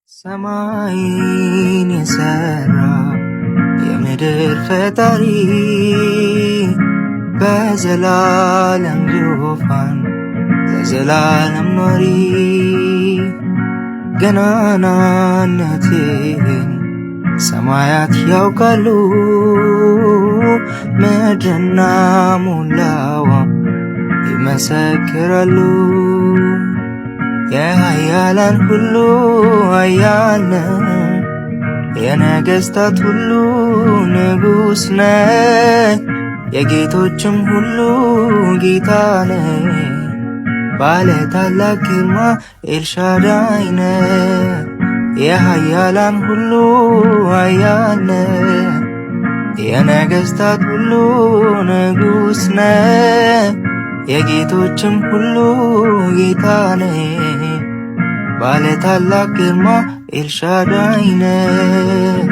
ሰማይን የሰራ የምድር ፈጣሪ፣ በዘላለም ዙፋን ለዘላለም ኖሪ። ገናናነትን ሰማያት ያውቃሉ፣ ምድርና ሞላዋ ይመሰክራሉ። የኃያላን ሁሉ ኃያል ነህ፣ የነገሥታት ሁሉ ንጉሥ ነህ፣ የጌቶችም ሁሉ ጌታ ነህ። ባለ ታላቅ ግርማ ኤልሻዳይ ነህ። የኃያላን ሁሉ ኃያል ነህ፣ የነገሥታት ሁሉ ንጉሥ ነህ፣ የጌቶችም ሁሉ ጌታ ነህ። ባለ ታላቅ ግርማ ኤልሻዳይ ነህ።